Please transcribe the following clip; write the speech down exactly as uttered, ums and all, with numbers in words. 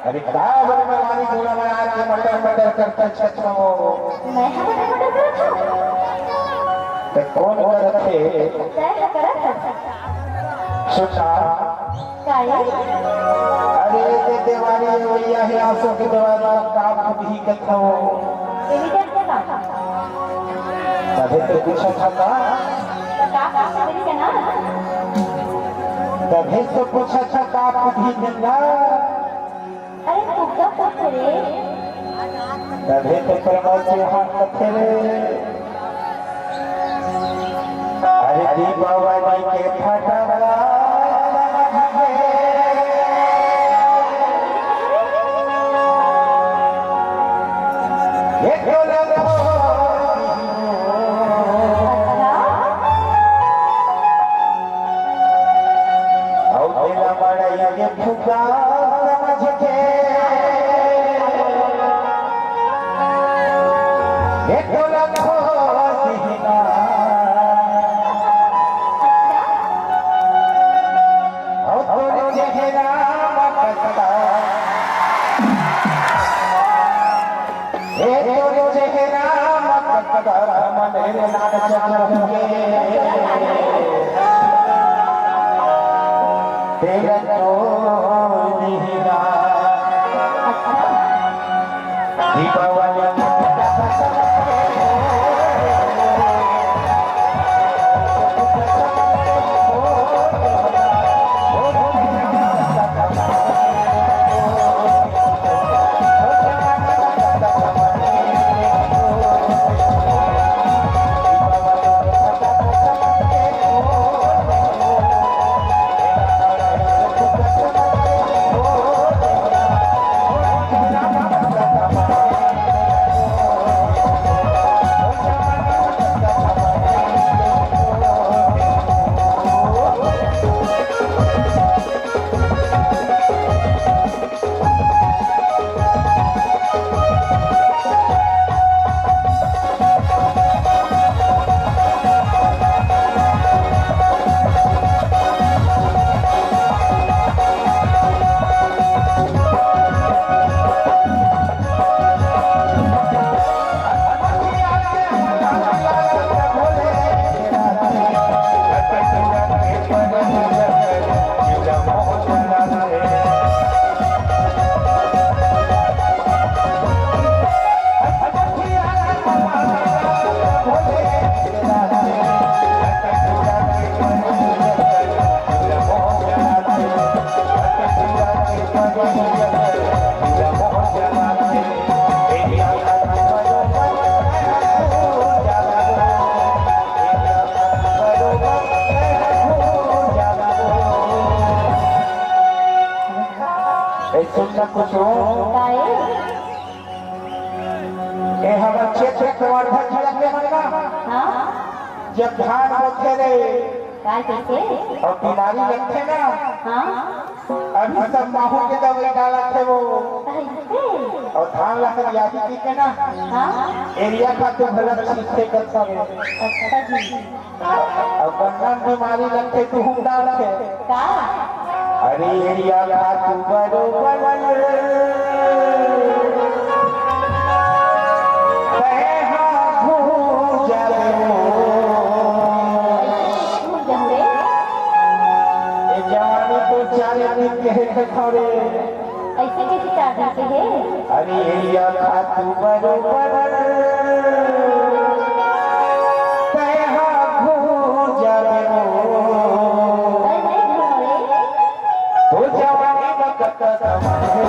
अरे का बड़े मलानी गोला में आके मटर मटर करथस छछो? मैं हा मटर मटर करत हंव। ते कोन करत हे? तैं हा करत हस। सुन ना। काय? अरे ये देवारी हे, वही हे आंसू के देवारी में का फुटही कथो। एही करथे का? तभे तो पूछत हंव का। त का पूछत हस ना? तभे तो पूछत हंव का फुटही कथो। अरे तू का पूछे रे? तभे तो प्रमोद चौहान कथे रे। अरे दीपावली के फटाफट ये तो लखो अउ तेला बड़ई के फुका समझ के, ये तो लखो दिहिना। अउ तोर चेहरा म कतका हे तोर चेहरा म कतका मन रे नाच चमके। तेरा तो दिहिना। दीपावली ए, सुन ना कुछ हो। काहे? ए, हमर क्षेत्र प्रवर्धक जी आके मन ना, हाँ? जब धान होथे रे, का कहिथे? अउ बीमारी लगथे ना, हाँ? अभी सब माहू के दवाई डालत हे वो। कहिथे? अउ धान ला हरियाली कहिके ना, हाँ? यूरिया खातू घलक छींचथे कथन। अच्छा जी। अउ गन्ना म बीमारी लगथे, तुहू डालथे। का? अरे यूरिया खातू बरोबर तैं हा भूल जाबे। भूल जाबे? ए जवानी तो चार दिन के हे कथन रे। अइसे कइसे चार दिन के हे? अरे यूरिया खातू बरोबर तैं हा भूल जाबे। मैं नहीं भूलूं रे। तो जवानी में कतका समय हे।